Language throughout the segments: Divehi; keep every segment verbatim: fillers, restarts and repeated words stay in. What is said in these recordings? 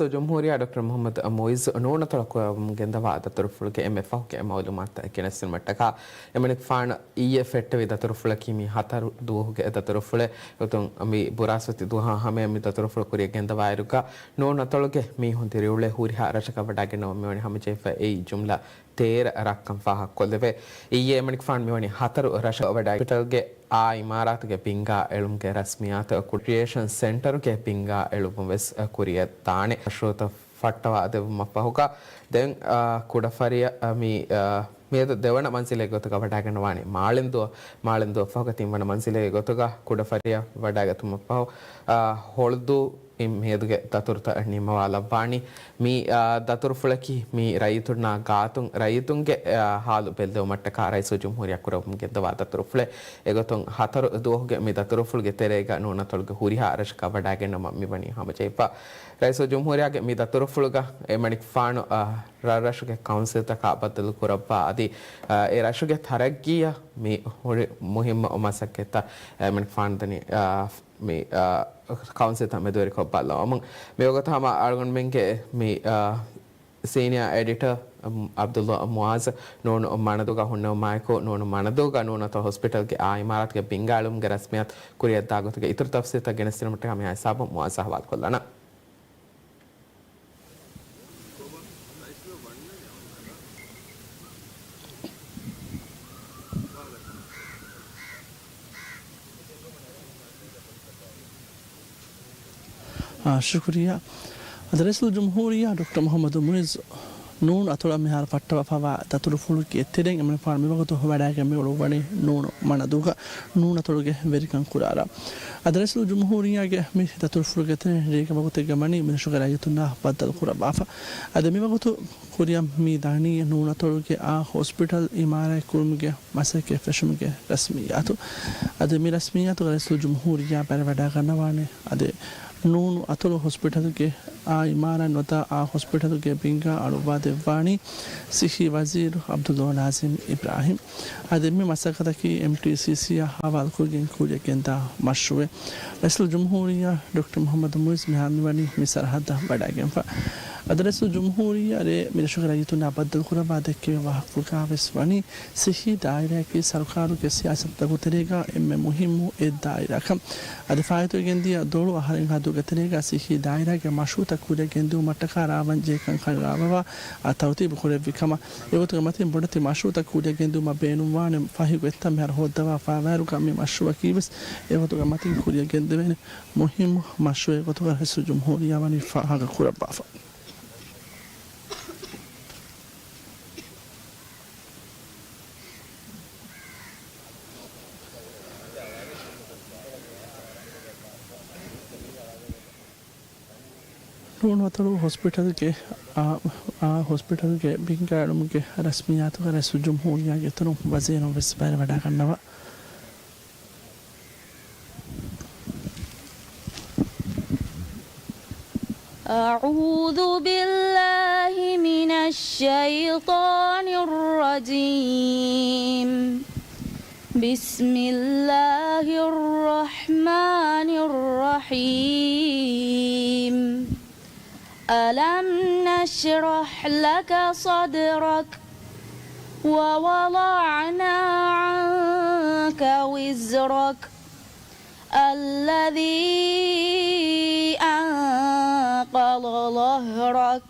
ރައީސުލްޖުމްހޫރިއްޔާ ޑޮކްޓަރ މުޙައްމަދު މުޢިއްޒު ނޫނަތޮޅަށް ކުރައްވަމުން ގެންދަވާ ދަތުރުފުޅުގެ އެންމެ ފަހުގެ މަޢުލޫމާތުތައް ގެނެސްދިނުމަށްޓަކާ، އެމަނިކުފާނު އިއްޔެ ފެއްޓެވި ދަތުރުފުޅަކީ މި ހަތަރު ދުވަހުގެ ދަތުރުފުޅެއް. އެގޮތުން މި ބުރާސްފަތި ދުވަހާ ހަމަޔަށް މި ދަތުރުފުޅު ކުރިއަށް ގެންދަވާއިރުގަ، ނޫނަތޮޅުގެ މީހުން ދިރިއުޅޭ ހުރިހާ ރަށަކަށް ވަޑައިގަންނަވަން މިވަނީ ހަމަޖެހިފަ އެއީ ޖުމްލަ ތޭރަ ރަށްކަން ފާހަގަކޮށްލެވޭ. އިއްޔެ އެމަނިކުފާނު މިވަނީ ހަތަރު ރަށަށް ވަޑައި ހޮސްޕިޓަލްގެ އާ އިމާރާތުގެ ބިންގާ އެޅުމުގެ ރަސްމިއްޔާތު ކުރިއޭޝަން ސެންޓަރުގެ ބިންގާ އެޅުމުން ވެސް ކުރިއަށްދާނެ. މަޝްރޫޢުތައް ފައްޓަވާ ދެއްވުމަށް ފަހުގަ ދެން، އާ، ކުޑަފަރިޔަށް، އާ، މި، އާ، މިއަދު ދެވަނަ މަންޒިލެއް ގޮތުގަ ވަޑައިގަންނަވާނެ މާޅެންދުއަށް. މާޅެންދުއަށް ފަހުގަ ތިންވަނަ މަންޒިލެއް ގޮތުގަ ކުޑަފަރިޔަށް ވަޑައިގަތުމަށް ފަހު، އާ، ހޮޅުދޫ އިން މިއަދުގެ ދަތުރުތައް ނިންމަވާލައްވާނީ. މި، އާ، ދަތުރުފުޅަކީ މި ރައްޔިތުންނާ ގާތުން ރައްޔިތުންގެ، އާ، ހާލު ބެއްލެވުމަށްޓަކާ ރައީސުލްޖުމްހޫރިއްޔާ ކުރައްވަމުން ގެންދަވާ ދަތުރުފުޅެއް. އެގޮތުން ހަތަރު ދުވަހުގެ މި ދަތުރުފުޅުގެ ތެރޭގަ ނޫނަތޮޅުގެ ހުރިހާ ރަށަކަށް ވަޑައިގެންނަވަން މިވަނީ ހަމަޖެހިފަ. ރައީސުލްޖުމްހޫރިއްޔާގެ މި ދަތުރުފުޅުގަ އެމަނިކުފާނު، އާ، ރަށްރަށުގެ ކައުންސިލްތަކާ ބައްދަލު ކުރައްވާ އަދި، އާ، އެ ރަށުގެ ތަރައްގީއަށް މި ހުރި މުހިއްމު މަސައްކަތްތައް އެމަނިކުފާނު ދަނީ، އާ، މި، އާ، ކައުންސިލްތައް މެދުވެރިކޮށް ބައްލަވަމުން. މިވަގުތު ހަމަ އަޅުގަނޑުމެންގެ މި، އާ، ސީނިއާ އެޑިޓަރ، އަމް، ޢަބްދުﷲ މުޢާޒް ނޫނު މަނަދޫގަ ހުންނެވުމާއެކު، ނޫނު މަނަދޫގަ ނޫނަތޮޅު ހޮސްޕިޓަލްގެ އާ އިމާރާތުގެ ބިންގާ އެޅުމުގެ ރަސްމިއްޔާތު ކުރިއަށްދާ ގޮތުގެ އިތުރު ތަފްސީލްތައް ގެނެސްދިނުމަށްޓަކާ މިހާ ހިސާބުން މުޢާޒް އަހުވާލުކޮށްލާނަން. އާ، ޝުކުރިއްޔާ. އަދި ރައީސުލްޖުމްހޫރިއްޔާ ޑޮކްޓަރ މުޙައްމަދު މުޢިއްޒު ނޫނު އަތޮޅަށް މިހާރު ފައްޓަވާފައިވާ ދަތުރުފުޅުގެ ތެރެއިން އެމަނިކުފާނު މިވަގުތު ވަޑައިގެން މިއުޅުއްވަނީ ނޫނު މަނަދޫގަ ނޫނަތޮޅުގެ ވެރިކަން ކުރާ ރަށް. އަދި ރައީސުލްޖުމްހޫރިއްޔާގެ މި ދަތުރުފުޅުގެ ތެރެއިން ރޭގެ ވަގުތެއްގަ ވަނީ މިރަށުގެ ރައްޔިތުންނާ ބައްދަލު ކުރައްވާފަ. އަދި މިވަގުތު ކުރިއަށް މި ދަނީ ނޫނަތޮޅުގެ އާ ހޮސްޕިޓަލް އިމާރާތް ކުރުމުގެ މަސައްކަތް ފެށުމުގެ ރަސްމިއްޔާތު. އަދި މި ރަސްމިއްޔާތުގަ ރައީސުލްޖުމްހޫރިއްޔާ ބައިވެރިވަޑައިގަންނަވާނެ. އަދި ނޫނު އަތޮޅު ހޮސްޕިޓަލްގެ އާ އިމާރާތް ނުވަތަ އާ ހޮސްޕިޓަލްގެ ބިންގާ އަޅުއްވާ ދެއްވާނީ ސިއްހީ ވަޒީރު ޢަބްދުﷲ ނާޒިމް އިބްރާހިމް. އަދި މި މަސައްކަތަކީ އެމްޓީސީސީއާ ހަވާލުކުރެގެން ކުރިއަށް ގެންދާ މަޝްރޫޢެއް. ރައީސުލްޖުމްހޫރިއްޔާ ޑޮކްޓަރ މުޙައްމަދު މުޢިއްޒު މިހާރު މިވަނީ މި ސަރަހައްދަށް ވަޑައިގެންފަ. އަދި ރައީސުލްޖުމްހޫރިއްޔާ ރޭ މިރަށުގެ ރައްޔިތުންނާ ބައްދަލުކުރައްވާ ދެއްކެވި ވާހަކަފުޅުގައި ވެސް ވަނީ، ސިއްހީ ދާއިރާއަކީ ސަރުކާރުގެ ސިޔާސަތުތަކުގެ ތެރޭގަ އެންމެ މުހިއްމު އެއް ދާއިރާއަކަށް. އަދި ފާއިތުވެގެންދިޔަ ދޮޅު އަހަރެއްހާ ދުވަހުގެ ތެރޭގަ ސިއްހީ ދާއިރާގެ މަޝްރޫޢުތައް ކުރިއަށް ގެންދިއުމަށްޓަކާ ރާވަންޖެހޭ ކަންކަން ރާވަވާ އާ ތަރުތީބު ކުރެއްވި ކަމަށް. އެގޮތުގެ މަތިން ބޮޑެތި މަޝްރޫޢުތައް ކުރިއަށް ގެންދިއުމަށް ބޭނުންވާނެ ފަހި ގޮތްތައް މިހާރު ހޯއްދަވާފައިވާއިރުގަ މި މަޝްރޫޢަކީ ވެސް އެގޮތުގެ މަތިން ކުރިއަށް ގެންދެވޭނެ މުހިއްމު މަޝްރޫޢެއް ގޮތުގަ ރައީސުލްޖުމްހޫރިއްޔާ ވަނީ ފާހަގަ ކުރައްވާފަ. ނޫނު އަތޮޅު ހޮސްޕިޓަލްގެ، އާ، އާ، ހޮސްޕިޓަލްގެ ބިންގާ އެޅުމުގެ ރަސްމިއްޔާތުގަ ރައީސުލްޖުމްހޫރިއްޔާގެ އިތުރުން ވަޒީރުން ވެސް ބައިވެރިވަޑައިގަންނަވާ. أعوذ بالله من الشيطان الرجيم. بسم الله الرحمن الرحيم. ألم نشرح لك صدرك ووضعنا عنك وزرك الذي أنقض ظهرك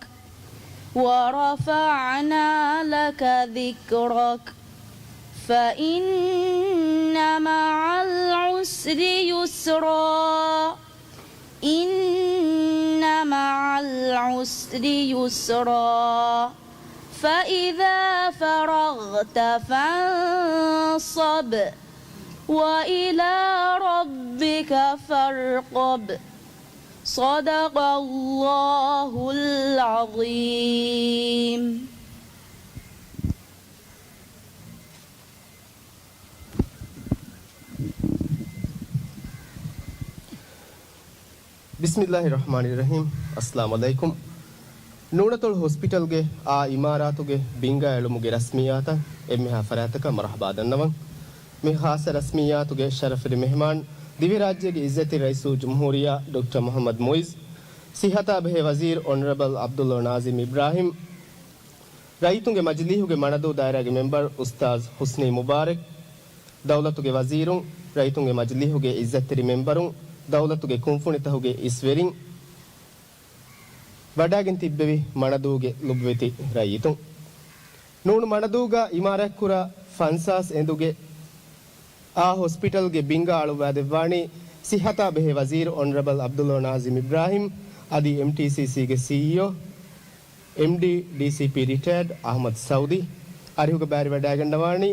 ورفعنا لك ذكرك فإن مع العسر يسرا إن مع العسر يسرا فإذا فرغت فانصب وإلى ربك فارغب. صدق الله العظيم. ބިސްމިއްލާހި ރަޙްމާނި ރަޙީމް. އައްސަލާމު ޢަލައިކުމް. ނޫނަތޮޅު ހޮސްޕިޓަލްގެ އާ އިމާރާތުގެ ބިންގާ އެޅުމުގެ ރަސްމިއްޔާތަށް އެންމެހާ ފަރާތަކަށް މަރުޙަބާ ދަންނަވަން. މި ޚާއްޞަ ރަސްމިއްޔާތުގެ ޝަރަފުވެރި މެހެމާން، ދިވެހިރާއްޖޭގެ އިއްޒަތްތެރި ރައީސުލްޖުމްހޫރިއްޔާ ޑޮކްޓަރ މުޙައްމަދު މުޢިއްޒު، ސިއްހަތާ ބެހޭ ވަޒީރު އޮނަރަބަލް ޢަބްދުﷲ ނާޒިމް އިބްރާހިމް، ރައްޔިތުންގެ މަޖިލީހުގެ މަނަދޫ ދާއިރާގެ މެމްބަރު އުސްތާޛު ޙުސްނީ މުބާރަކް، ދައުލަތުގެ ވަޒީރުން، ރައްޔިތުންގެ މަޖިލީހުގެ އިއްޒަތްތެރި މެމްބަރުން، ދައުލަތުގެ ކުންފުނިތަކުގެ އިސްވެރިން، ވަޑައިގެން ތިއްބެވި މަނަދޫގެ ލުބުވެތި ރައްޔިތުން. ނޫނު މަނަދޫގަ އިމާރާތްކުރާ ފަންސާސް އެނދުގެ އާ ހޮސްޕިޓަލްގެ ބިންގާ އަޅުއްވާދެއްވާނީ ސިއްހަތާ ބެހޭ ވަޒީރު އޮނަރަބަލް ޢަބްދުﷲ ނާޒިމް އިބްރާހިމް އަދި އެމްޓީސީސީގެ ސީއީއޯ، އެމްޑީ، ޑީސީޕީ ރިޓަޔަރޑް އަޙްމަދު ސައުދީ. އަރިހުގަ ބައިވެރިވަޑައިގަންނަވާނީ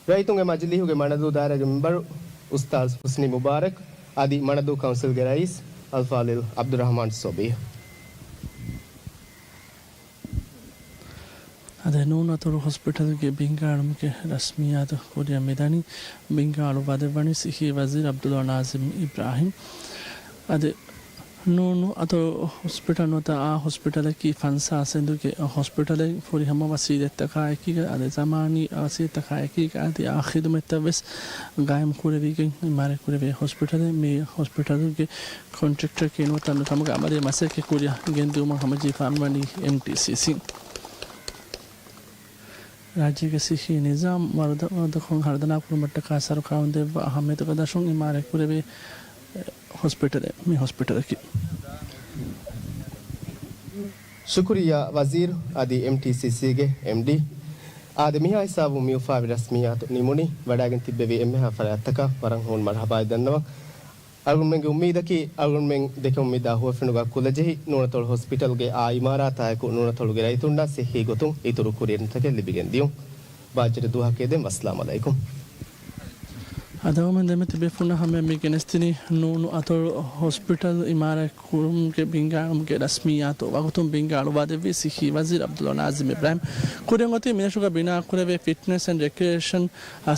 ރައްޔިތުންގެ މަޖިލީހުގެ މަނަދޫ ދާއިރާގެ މެމްބަރު އުސްތާޛު ޙުސްނީ މުބާރަކް އަދި މަނަދޫ ކައުންސިލްގެ ރައީސް އަލްފާޟިލް ޢަބްދުއްރަޙްމާން ޞޯބިއްޔު. އަދި ނޫނު އަތޮޅު ހޮސްޕިޓަލްގެ ބިންގާ އަޅުމުގެ ރަސްމިއްޔާތު ކުރިއަށް މިދަނީ ބިންގާ އަޅުއްވާދެއްވަނީ ސިއްހީ ވަޒީރު ޢަބްދުﷲ ނާޒިމް އިބްރާހިމް. އަދި ނޫނު އަތޮޅު ހޮސްޕިޓަލް ނުވަތަ އާ ހޮސްޕިޓަލަކީ ފަންސާސް އެނދުގެ ހޮސްޕިޓަލެއް. ފުރިހަމަ ވަސީލަތްތަކާއެކީގަ އަދި ޒަމާނީ ވަސީލަތްތަކާއެކީގަ އަދި އާ ޚިދުމަތްތައް ވެސް ގާއިމް ކުރެވިގެން އިމާރާތް ކުރެވޭ ހޮސްޕިޓަލެއް. މި ހޮސްޕިޓަލްގެ ކޮންޓްރެކްޓަރަކީ ނުވަތަ މި ކަމުގެ އަމަލީ މަސައްކަތް ކުރިއަށް ގެންދިއުމަށް ހަމަޖެހިފާ މިވަނީ އެމްޓީސީސީ. ރާއްޖޭގެ ސިއްހީ ނިޒާމް ވަރުދަ-، ވަރުދަކޮށް ހަރުދަނާ ކުރުމަށްޓަކާ ސަރުކާރުން ދެއްވާ އަހައްމިއްޔަތުގެ ދަށުން އިމާރާތް ކުރެވޭ ހޮސްޕިޓަލެއް މި ހޮސްޕިޓަލަކީ. ޝުކުރިއްޔާ ވަޒީރު އަދި އެމްޓީސީސީގެ އެމްޑީ. އާދެ، މިހާ ހިސާބުން މި އުފާވި ރަސްމިއްޔާތު ނިމުނީ. ވަޑައިގެން ތިއްބެވި އެންމެހާ ފަރާތްތަކަށް ވަރަށް ހޫނު މަރުޙަބާއެއް ދަންނަވަން. އަޅުގަނޑުމެންގެ އުއްމީދަކީ، އަޅުގަނޑުމެން ދެކެމުން މިދާ ހުވަފެނުގަ ކުލަޖެހި ނޫނަތޮޅު ހޮސްޕިޓަލްގެ އާ އިމާރާތާއެކު ނޫނަތޮޅުގެ ރައްޔިތުންނަށް ސިއްހީ ގޮތުން އިތުރު ކުރިއެރުންތަކެއް ލިބިގެން ދިޔުން. ބާއްޖަވެރި ދުވަހަކަށް އެދެން. ވައްސަލާމް ޢަލައިކުމް. އަދި އަޅުގަނޑުމެން ދެމެދު ބޭފުޅުންނާ ހަމަޔަށް މި ގެނެސްދިނީ ނޫނު އަތޮޅު ހޮސްޕިޓަލް އިމާރާތް ކުރުމުގެ ބިންގާ އަޅުމުގެ ރަސްމިއްޔާތު ވަގުތުން ބިންގާ އަޅުއްވާދެއްވީ ސިއްހީ ވަޒީރު ޢަބްދުﷲ ނާޒިމް އިބްރާހިމް. ކުރިއަށް އޮތީ މިރަށުގަ ބިނާކުރެވޭ ފިޓްނަސް އެންޑް ރެކްރިއޭޝަން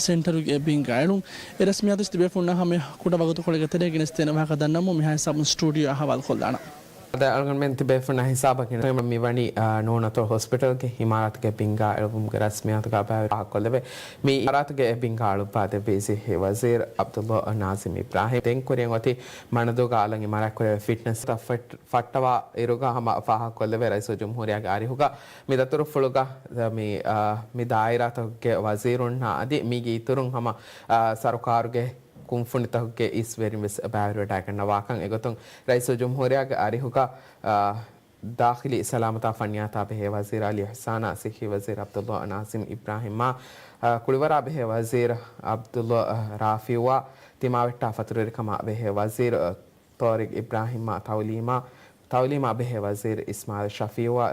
ސެންޓަރުގެ ބިންގާ އެޅުން. އެ ރަސްމިއްޔާތު ތިބޭފުޅުންނާ ހަމަޔަށް ކުޑަ ވަގުތުކޮޅެއްގެ ތެރޭ ގެނެސްދޭނެ ވާހަކަ ދަންނަވަމުން މިހާ ހިސާބުން ސްޓޫޑިއޯއަށް އަހުވާލު ކޮށްލާނަން. އަދި އަޅުގަނޑުމެން ތިބޭފުޅުންނާ ހިސާބަށް ގެނެސްދެން މިވަނީ، އާ، ނޫނަތޮޅު ހޮސްޕިޓަލްގެ އިމާރާތުގެ ބިންގާ އެޅުމުގެ ރަސްމިއްޔާތުގަ ބައިވެރި ފާހަގަކޮށްލެވޭ. މި އިމާރާތުގެ އެ ބިންގާ އަޅުއްވާދެއްވީ ސިއްހީ ވަޒީރު ޢަބްދުﷲ ނާޒިމް އިބްރާހިމް. ދެން ކުރިއަށް އޮތީ މަނަދޫގަ އަލަށް އިމާރާތްކުރެވޭ ފިޓްނަސް ފައްޓަވާ އިރުގަ ހަމަ ފާހަގަކޮށްލެވޭ. ރައީސުލްޖުމްހޫރިއްޔާގެ އަރިހުގަ މި ދަތުރުފުޅުގަ މި، އާ، މި ދާއިރާތަކުގެ ވަޒީރުންނާ އަދި މީގެ އިތުރުން ހަމަ، އާ، ސަރުކާރުގެ ކުންފުނިތަކުގެ އިސްވެރިން ވެސް ބައިވެރިވެޑައިގަންނަވާކަން. އެގޮތުން ރައީސުލްޖުމްހޫރިއްޔާގެ އަރިހުގަ، އާ، ދާޚިލީ ސަލާމަތާ ފަންނިޔާތާ ބެހޭ ވަޒީރު ޢަލީ އިޙްސާނާ، ސިއްހީ ވަޒީރު ޢަބްދުﷲ ނާޒިމް އިބްރާހިމްއާ، އާ، ކުޅިވަރާ ބެހޭ ވަޒީރު ޢަބްދުﷲ ރާފިޢުއާ، ތިމާވެއްޓާ ފަތުރުވެރިކަމާ ބެހޭ ވަޒީރު ޠާރިޤް އިބްރާހިމްއާ، ތައުލީމާ، ތައުލީމާ ބެހޭ ވަޒީރު އިސްމާޢީލް ޝަފީޢުއާ،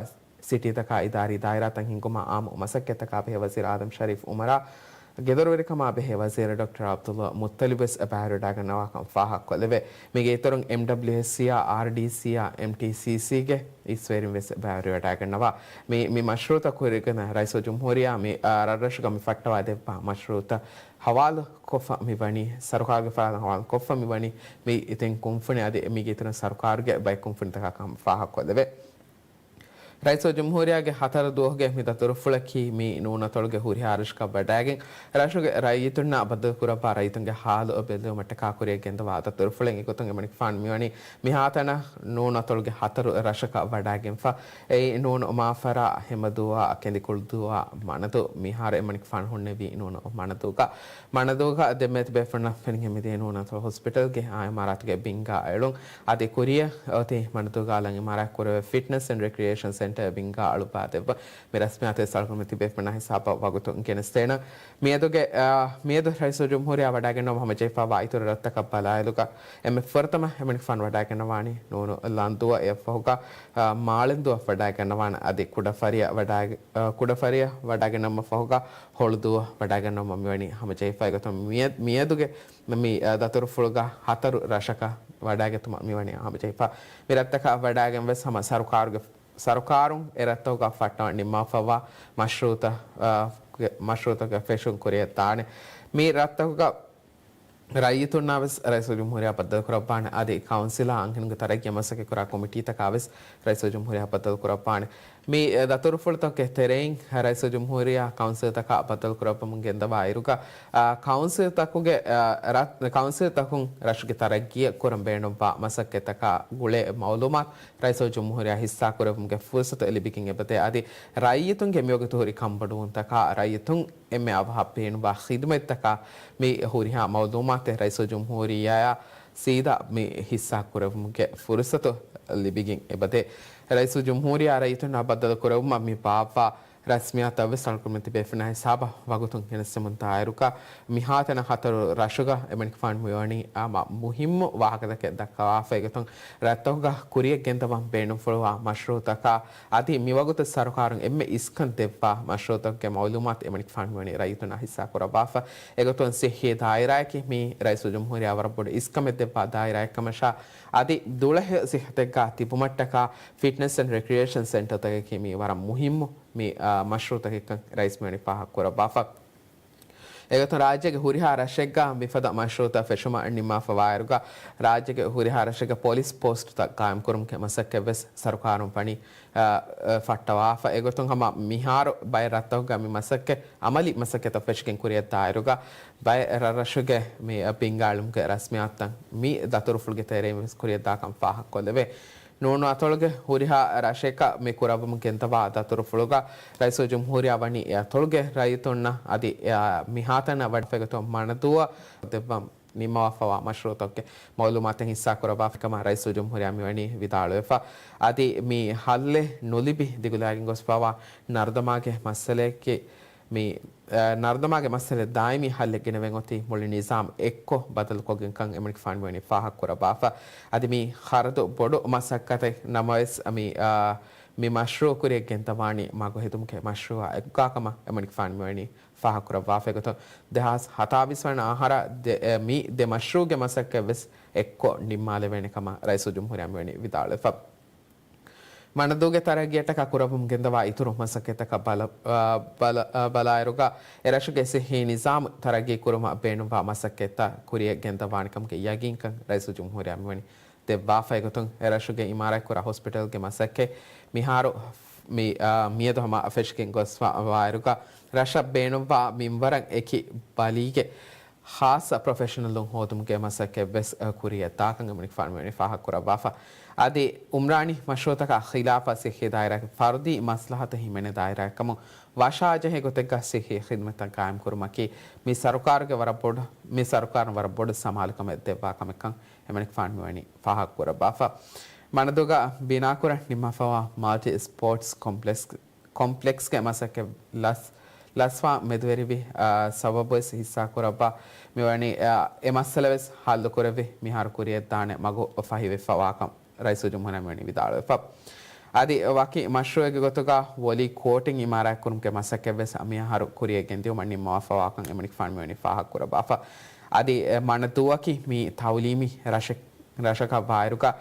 ސިޓީތަކާ އިދާރީ ދާއިރާތައް ހިންގުމާ އާއްމު މަސައްކަތްތަކާ ބެހޭ ވަޒީރު އާދަމް ޝަރީފް އުމަރާ، ގެދޮރުވެރިކަމާ ބެހޭ ވަޒީރު ޑޮކްޓަރ ޢަބްދުﷲ މުއްޠަލިބް ވެސް ބައިވެރިވެޑައިގަންނަވާކަން ފާހަގަކޮށްލެވޭ. މީގެ އިތުރުން އެމްޑަބްލިއުއެސްސީއާ، އާރްޑީސީއާ، އެމްޓީސީސީގެ އިސްވެރިން ވެސް ބައިވެރިވެޑައިގަންނަވާ. މި، މި މަޝްރޫޢުތައް ކުރިގަން ރައީސުލްޖުމްހޫރިއްޔާ މި، އާ، ރަށްރަށުގަ މި ފައްޓަވާ ދެއްވާ މަޝްރޫޢުތައް ހަވާލުކޮށްފަ މިވަނީ، ސަރުކާރުގެ ފަރާތުން ހަވާލުކޮށްފަ މިވަނީ، މި އިތިން ކުންފުނި އަދި މީގެ އިތުރުން ސަރުކާރުގެ ބައެއް ކުންފުނިތަކާ ކަމަށް ފާހަގަކޮށްލެވޭ. ރައީސުލްޖުމްހޫރިއްޔާގެ ހަތަރު ދުވަހުގެ މި ދަތުރުފުޅަކީ މި ނޫނަތޮޅުގެ ހުރިހާ ރަށަކަށް ވަޑައިގެން، ރަށުގެ ރައްޔިތުންނާ ބައްދަލުކުރައްވާ ރައްޔިތުންގެ ހާލު ބެލުމަށްޓަކާ ކުރިއަށް ގެންދަވާ ދަތުރުފުޅެއް. އެގޮތުން އެމަނިކުފާނު މިވަނީ މިހާތަނަށް ނޫނަތޮޅުގެ ހަތަރު ރަށަކަށް ވަޑައިގެންފަ. އެއީ ނޫނު މާފަރާ، ހެމަދޫއާ، ކެނދިކުޅުދޫއާ، މަނަދޫ. މިހާރު އެމަނިކުފާނު ހުންނެވީ ނޫނު މަނަދޫގަ. މަނަދޫގަ ދެމެދު ބޭފުޅުންނަށް ފެނިގެން މިދިޔަ ނޫނަތޮޅު ހޮސްޕިޓަލްގެ އާ އިމާރާތުގެ ބިންގާ އެޅުން. އަދި ކުރިއަށް އޮތީ މަނަދޫގަ އަލަށް އިމާރާތް ކުރެވޭ ފިޓްނަސް އެންޑް ރެކްރިއޭޝަން ސެންޓަރ ބިންގާ އަޅުއްވާ ދެއްވަން. މި ރަސްމިއްޔާތު ވެސް އަޅުގަނޑު ތިބޭފުޅުންނާ ހިސާބަށް ވަގުތުން ގެނެސްދޭނަން. މިއަދުގެ، އާ، މިއަދު ރައީސުލްޖުމްހޫރިއްޔާ ވަޑައިގަންނަވާ ހަމަޖެހިފައިވާ އިތުރު ރަށްތަކަށް ބަލާއިރުގަ އެންމެ ފުރަތަމަ އެމަނިކުފާނު ވަޑައިގަންނަވާނީ ނޫނު ލަންދޫއަށް. އެއަށްފަހުގަ، އާ، މާޅެންދޫއަށް ވަޑައިގަންނަވާނެ. އަދި ކުޑަފަރިއަށް ވަޑައި-، އާ، ކުޑަފަރިއަށް ވަޑައިގަންނަވުމަށް ފަހުގަ ހޮޅުދޫއަށް ވަޑައިގަންނަވުމަށް މިވަނީ ހަމަޖެހިފައި. އެގޮތުން މިއަ-، މިއަދުގެ މި، އާ، ދަތުރުފުޅުގަ ހަތަރު ރަށަކަށް ވަޑައިގަތުމަށް މިވަނީ ހަމަޖެހިފަ. މި ރަށްތަކަށް ވަޑައިގެން ވެސް ހަމަ ސަރުކާރުގެ ސަރުކާރުން އެ ރަށްތަކުގަ ފައްޓަވަން ނިންމާފައިވާ މަޝްރޫޢުތައް، އާ، ގެ-، މަޝްރޫޢުތަކުގެ ފެށުން ކުރިއަށް ދާނެ. މި ރަށްތަކުގަ ރައްޔިތުންނާ ވެސް ރައީސުލްޖުމްހޫރިއްޔާ ބައްދަލުކުރައްވާނެ. އަދި ކައުންސިލާ އަންހެނުންގެ ތަރައްގީއަށް މަސައްކަތްކުރާ ކޮމިޓީތަކާ ވެސް ރައީސުލްޖުމްހޫރިއްޔާ ބައްދަލުކުރައްވާނެ. މި ދަތުރުފުޅުތަކުގެ ތެރެއިން ރައީސުލްޖުމްހޫރިއްޔާ ކައުންސިލްތަކާ ބައްދަލުކުރައްވަމުން ގެންދަވާ އިރުގަ، އާ، ކައުންސިލްތަކުގެ، އާ، ރަށް-، ކައުންސިލްތަކުން ރަށުގެ ތަރައްގީއަށް ކުރަން ބޭނުންވާ މަސައްކަތްތަކާ ގުޅޭ މައުލޫމާތު ރައީސުލްޖުމްހޫރިއްޔާ ހިއްސާކުރެއްވުމުގެ ފުރުސަތު ލިބިގެން އެބަދޭ. އަދި ރައްޔިތުންގެ މިވަގުތު ހުރި ކަންބޮޑުވުންތަކާ ރައްޔިތުން އެންމެ އަވަހަށް ބޭނުންވާ ޚިދުމަތްތަކާ މި ހުރިހާ މައުލޫމާތެއް ރައީސުލްޖުމްހޫރިއްޔާއާ ސީދާ މި ހިއްސާ ކުރެއްވުމުގެ ފުރުސަތު ލިބިގެން އެބަދޭ. ރައީސުލްޖުމްހޫރިއްޔާ ރައްޔިތުންނާ ބައްދަލުކުރެއްވުމަށް މި ބާއްވާ ރަސްމިއްޔާތައް ވެސް އަޅުގަނޑުމެން ތިބޭފުޅުންނާ ހިސާބަށް ވަގުތުން ގެނެސްދެމުން ދާއިރުގަ، މިހާތަނަށް ހަތަރު ރަށުގަ އެމަނިކުފާނު މިވަނީ ހަމަ މުހިއްމު ވާހަކަތަކެއް ދައްކަވާފަ. އެގޮތުން ރަށްތަކުގަ ކުރިޔަށް ގެންދަވަން ބޭނުންފުޅުވާ މަޝްރޫއުތަކާ އަދި މިވަގުތު ސަރުކާރުން އެންމެ އިސްކަން ދެއްވާ މަޝްރޫއުތަކުގެ މައުލޫމާތު އެމަނިކުފާނު މިވަނީ ރައްޔިތުންނާ ހިއްސާ ކުރައްވާފަ. އެގޮތުން ސިއްހީ ދާއިރާއަކީ މީ ރައީސުލްޖުމްހޫރިއްޔާ ވަރަށް ބޮޑު އިސްކަމެއް ދެއްވާ ދާއިރާއެއްކަމަށާ، އަދި ދުޅަހެޔޮ ސިއްހަތެއްގަ ތިބުމަށްޓަކާ ފިޓްނެސް އެންޑް ރެކްރިއޭޝަން ސެންޓަރތަކަކީ މީ ވަރަށް މުހިއްމު މި، އާ، މަޝްރޫއުތަކެއްކަން ރައީސް މިވަނީ ފާހަގަކުރައްވާފަ. އެގޮތުން ރާއްޖޭގެ ހުރިހާ ރަށެއްގަ މިފަދަ މަޝްރޫއުތައް ފެށުމަށް ނިންމާފަވާއިރުގަ، ރާއްޖޭގެ ހުރިހާ ރަށެއްގަ ޕޮލިސް ޕޯސްޓުތައް ގާއިމްކުރުމުގެ މަސައްކަތްވެސް ސަރުކާރުން ވަނީ، އަ، އަ، ފައްޓަވާފަ. އެގޮތުން ހަމަ މިހާރު ބައެއް ރަށްތަކުގަ މި މަސައްކަތް، އަމަލީ މަސައްކަތްތައް ފެށިގެން ކުރިއަށްދާއިރުގަ، ބައެއް ރަށްރަށުގެ މި، އަ، ބިންގާޅުމުގެ ރަސްމިއްޔާތުތައް މި ދަތުރުފުޅުގެ ތެރެއިން ވެސް ކުރިއަށްދާކަން ފާހަގަކޮށްލެވޭ. ނޫނު އަތޮޅުގެ ހުރިހާ ރަށެއްގަ މި ކުރައްވަމުން ގެންދަވާ ދަތުރުފުޅުގަ ރައީސުލްޖުމްހޫރިއްޔާ ވަނީ އެ އަތޮޅުގެ ރައްޔިތުންނަށް އަދި، އަ، މިހާތަނަށް ވަޑައިގަތުމަށް މަނަދޫއަށް ދެއްވަން ނިންމަވާފަވާ މަޝްރޫއުތަކުގެ މައުލޫމާތެއް ހިއްސާކުރައްވާފަ ކަމަށް ރައީސުލްޖުމްހޫރިއްޔާ މިވަނީ ވިދާޅުވެފަ. އަދި މި ހައްލެއް ނުލިބި ދިގުލާގެން ގޮސްފަވާ ނަރުދަމާގެ މައްސަލަޔަކީ މި، އަ، ނަރުދަމާގެ މައްސަލަ ދާއިމީ ހައްލެއް ގެނެވެން އޮތީ މުޅި ނިޒާމް އެއްކޮށް ބަދަލުކޮށްގެންކަން އެމަނިކުފާނު މިވަނީ ފާހަގަކުރައްވާފަ. އަދި މީ ޚަރަދު ބޮޑު މަސައްކަތެއް ނަމަވެސް، މި، އާ، މި މަޝްރޫއު ކުރިޔަށް ގެންދަވާނީ މަގު ހެދުމުގެ މަޝްރޫއާ އެއްގާ ކަމަށް އެމަނިކުފާނު މިވަނީ ފާހަގަކުރައްވާފަ. އެގޮތުން ދެހާސް ހަތާވީސް ވަނަ އަހަރަށް ދެ-، އެ، މި ދެ މަޝްރޫއުގެ މަސައްކަތް ވެސް އެއްކޮށް ނިންމާލެވޭނެ ކަމަށް ރައީސުލްޖުމްހޫރިއްޔާ މިވަނީ ވިދާޅުވެފަ. މަނަދޫގެ ތަރައްގީއަށްޓަކާ ކުރައްވަމުން ގެންދަވާ އިތުރު މަސައްކަތްތަކަށް ބަލަ-، އާ، ބަލަ-، އާ، ބަލާއިރުގަ، އެރަށުގެ ސިއްހީ ނިޒާމް ތަރައްގީ ކުރުމަށް ބޭނުންވާ މަސައްކަތްތައް ކުރިޔަށް ގެންދަވާނެ ކަމުގެ ޔަގީންކަން ރައީސުލްޖުމްހޫރިއްޔާ މިވަނީ ދެއްވާފަ. އެގޮތުން އެރަށުގެ އިމާރާތްކުރާ ހޮސްޕިޓަލްގެ މަސައްކަތް މިހާރު މި، އާ، މިއަދު ހަމަ ފެށިގެން ގޮސްފަވާއިރުގަ، ރަށަށް ބޭނުންވާ މިންވަރަށް އެކި ބަލީގެ ޚާއްޞަ ޕްރޮފެޝަނަލުން ހޯދުމުގެ މަސައްކަތް ވެސް، އަ، ކުރިއަށް ދާކަން އެމަނިކުފާނު މިވަނީ ފާހަގަކުރައްވާފަ. އަދި އުމްރާނީ މަޝްރޫއުތަކާ ޚިލާފަށް ސިއްހީ ދާއިރާގެ ފަރުދީ މަސްލަހަތަށް ހިމެނޭ ދާއިރާއެއް ކަމުން ވަށާޖެހޭ ގޮތެއްގަ ސިއްހީ ޚިދުމަތްތައް ގާއިމްކުރުމަކީ މި ސަރުކާރުގެ ވަރަށް ބޮޑު، މި ސަރުކާރުން ވަރަށް ބޮޑު ސަމާލުކަމެއް ދެއްވާ ކަމެއްކަން އެމަނިކުފާނު މިވަނީ ފާހަގަކުރައްވާފަ. މަނަދޫގަ ބިނާކުރަން ނިންމާފަވާ މަލްޓި ސްޕޯޓްސް ކޮމްޕްލެކްސް ކޮމްޕްލެކްސްގެ މަސައްކަތް ލަސް-، ލަސްވާ މެދުވެރިވި، އާ، ސަބަބުވެސް ހިއްސާކުރައްވާ މިވަނީ، އާ، އެ މައްސަލަވެސް ހައްލުކުރެވި މިހާރު ކުރިއަށްދާނެ މަގު ފަހިވެފަވާކަން ރައީސުލްޖުމްހޫރިއްޔާ މިވަނީ ވިދާޅުވެފަ. އަދި ވަކި މަޝްރޫއެއްގެ ގޮތުގަ ވޮލީ ކޯޓިން އިމާރާތްކުރުމުގެ މަސައްކަތްވެސް މިއަހަރު ކުރިއަށް ގެންދިއުމަށް ނިންމަވާފަވާކަން އެމަނިކުފާނު މިވަނީ ފާހަގަކުރައްވާފަ. އަދި އެ މަނަދޫއަކީ މި ތައުލީމީ ރަށެއް ރަށަކަށް ވާއިރުގަ